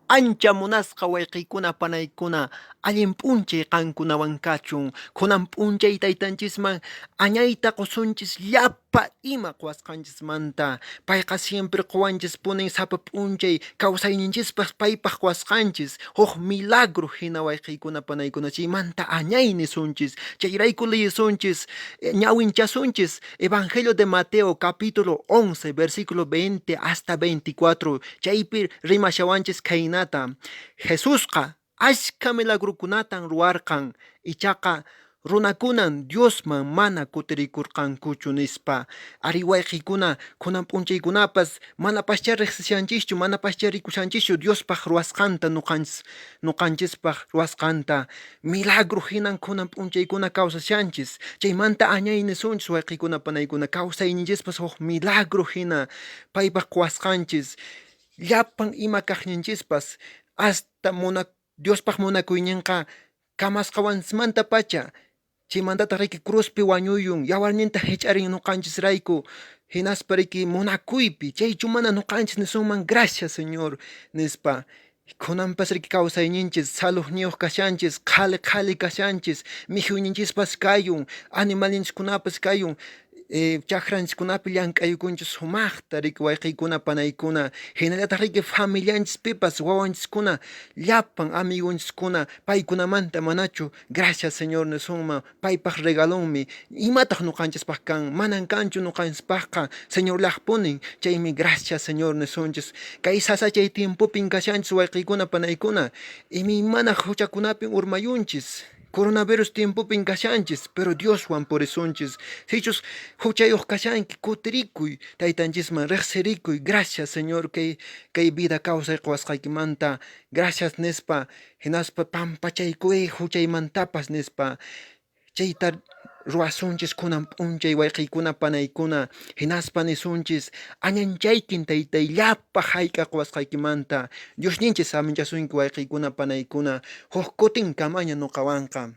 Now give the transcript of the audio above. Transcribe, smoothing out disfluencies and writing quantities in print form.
Ancha munasqa wayqiykuna panaykuna, allin p'unchay qankunawan kachun. Kunan p'unchay taytanchisman añayta qosunchis llapa ima qowasqanchismanta. Payqa siempre qowanchispunin sapa p'unchay kawsayninchispaq paypaq qowasqanchis huk milagro hina wayqiykuna panaykuna chaymanta añay nisunchis. Chayrayku leyisunchis, ñawinchasunchis Evangelio de Mateo capítulo 11 versículo 20 hasta 24 chaypi rimashawanchis khaynata, Jesusqa askha milagrokunatan ruwarqan, ichaqa runakunan Diosman mana kutirikurqankuchu, nispa. Arí wayqeykuna, kunan p'unchaykunapas manapaschá reqsishanchischu, manapaschá rikushanchischu Diospaq ruwasqanta noqanchis noqanchispaq ruwasqanta. Milagro hinan kunan p'unchaykuna kawsashanchis. Chaymanta añay nisunchis wayqeykuna panaykuna, kawsayninchispas huk milagro hina paypaq qowasqanchis. Llapan ima kaqninchispas hasta muna Diospaq munakuyninqa kamasqawanchismantapacha chaymantataq riki cruzpi wañuyun, yawarninta hich'arin noqanchisrayku, hinaspa riki munakuypi, chaychu mana noqanchis nisunman gracias Señor nispa. Kunanpas riki kawsayninchis saludniyuq kashanchis, qhali qhali kashanchis, mikhuyninchispas kayun, animalninchiskunapas kayun, chakranchiskunapi llank'ayukunchis sumaqta riki wayqiykuna panaykuna, hinallataq riki familianchispipas wawanchiskuna llapan amigonchiskuna paykunamanta manachu gracias Señor nisunman, paypaq regalonmi, imataq noqanchispaq kan? Manan kanchu noqanchispaqqa, Señorllaqpunin, chaymi gracias Señor nisunchis. Kay sasachay tiempopin kashanchis wayqiykuna panaykuna, imaymana huchakunapin urmayunchis. Coronavirus tiempopin kashanchis, pero Dioswan purisunchis. Sichus huchayoq kashanki, kutirikuy taytanchisman, reqsirikuy, gracias Señor kay kay vida kawsay qowasqaykimanta, gracias nispa, hinaspa pampachaykuy huchaymantapas nispa. Chayta ruwasunchis kunan p'unchay wayqiykuna panaykuna, hinaspa nisunchis, añanchaykin taytay llapa hayk'a qowasqaykimanta. Diosninchis saminchasunki wayqiykuna panaykuna, huk kutinkamaña noqawanqa.